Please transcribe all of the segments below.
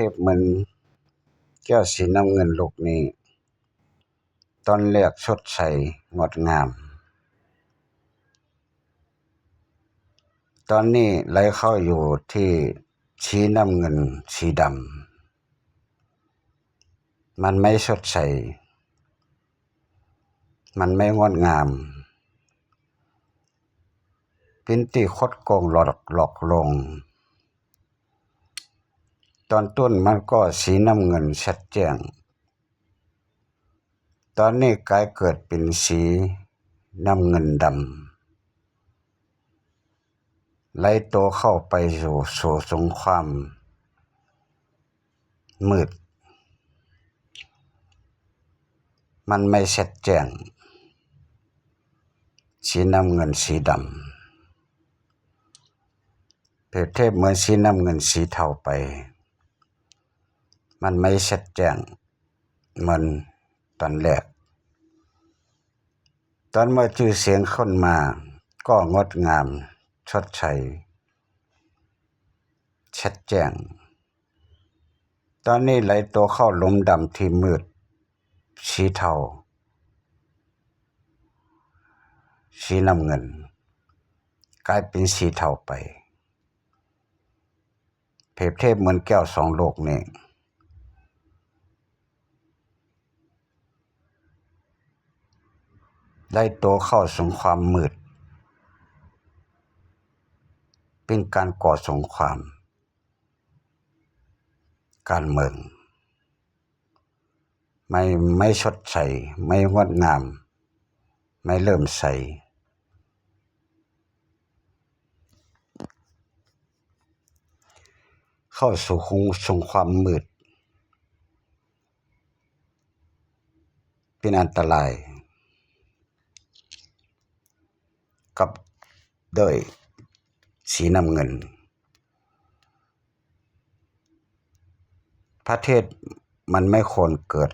ທຽບເໝືອນແກ້ວສີນ້ຳເງິນລູກນີ້ ຕອນແລກສົດໃສງົດງາມ, ຕອນນີ້ໄຫຼເຂົ້າຢູ່ທີ່ສີນ້ຳເງິນສີດຳ. ມັນໄມ່ສົດໃສ, ມັນໄມ່ງົດງາມ, ເປັນທີ່ຄົດໂກງຫຼອກ ຫຼອກລວງ. ຕອນຕົ້ນມັນກໍສີນ້ຳເງິນຊັດແຈ້ງ, ຕອນນີ້ກາຍເກີດເປັນສີນ້ຳເງິນດຳ. ໄຫຼໂຕເຂົ້າໄປສູ່ ສູ່ສົງຄວາມມືດ, ມັນໄມ່ຊັດແຈ້ງ, ສີນ້ຳເງິນສີດຳ ປຽບທຽບເໝືອນສີນ້ຳເງິນສີເທົາໄປ, ມັນໄມ່ຊັດແຈ້ງເໝືອນຕອນແລກ. ຕອນເມື່ອຈື່ສຽງຂຶ້ນມາກໍງົດງາມ ສົດໃສ ຊັດແຈ້ງ, ຕອນນີ້ໄຫຼຕົວເຂົ້າຫຼຸມດຳທີ່ມືດ ສີເທົາ ສີນ້ຳເງິນ ກາຍເປັນສີເທົາໄປ. ປຽບທຽບເໝືອນແກ້ວສອງລູກນີ້ ໄຫຼຕົວເຂົ້າສູ່ຄວາມມືດ, ເປັນການກໍ່ສົງຄວາມການເມືອງ, ໄມ່ ໄມ່ສົດໃສ, ໄມ່ງົດງາມ, ໄມ່ເລີ້ມໃສ, ເຂົ້າສູ່ສົງຄວາມມືດ ເປັນອັນຕະລາຍກັບດ້ວຍສີນ້ຳເງິນ. ປະເທດມັນໄມ່ຄວນເກີດ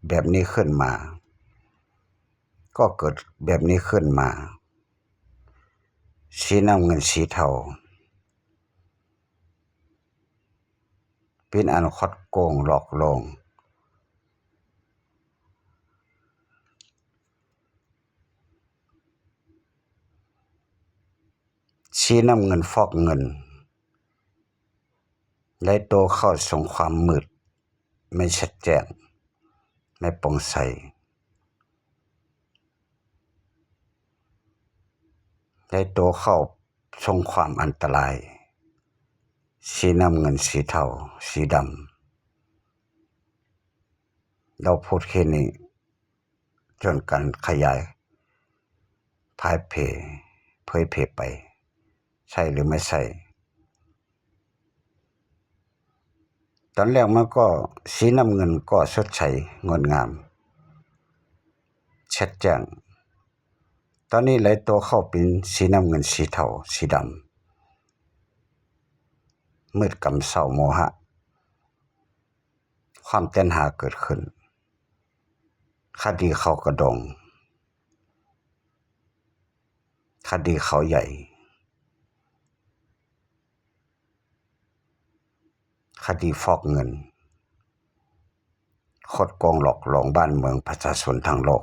ແບບນີ້ຂຶ້ນມາ, ກໍເກີດແບບນີ້ຂຶ້ນມາ, ສີນ້ຳເງິນສີເທົາ ເປັນອັນຄົດໂກງຫຼອກລວງ, ສີນ້ຳເງິນຟອກເງິນ, ໄຫຼຕົວເຂົ້າສູ່ຄວາມມືດ, ໄມ່ຊັດແຈ້ງ, ໄມ່ໂປ່ງໃສ, ໄຫຼຕົວເຂົ້າ ສົ່ງຄວາມອັນຕະລາຍ, ສີນ້ຳເງິນ, ສີເທົາ, ສີດຳ, ລາວໂພດແຄ່ນີ້ ຈົນການຂະຫຍາຍ ພາຍເຜ ເຜີຍແຜ່ໄປ, ໃຊ້ຫຼືໄມ່ໃຊ້. ຕອນແລກມັນກໍ ສີນ້ຳເງິນກໍສົດໃສງົດງາມ ແຊດແຈ້ງ, ຕອນນີ້ໄຫຼຕົວເຂົ້າເປັນສີນ້ຳເງິນ, ສີເທົາ, ສີດຳ, ມືດກຳເຊົາໂມຫະ, ຄວາມຕັນຫາເກີດຂຶ້ນ, ຄະດີເຂົາກະດອງ, ຄະດີເຂົາໃຫຍ່, ຄະດີຟອກເງິນ, ຄົດໂກງຫຼອກລວງບ້ານເມືອງປະຊາຊົນທັງໂລກ.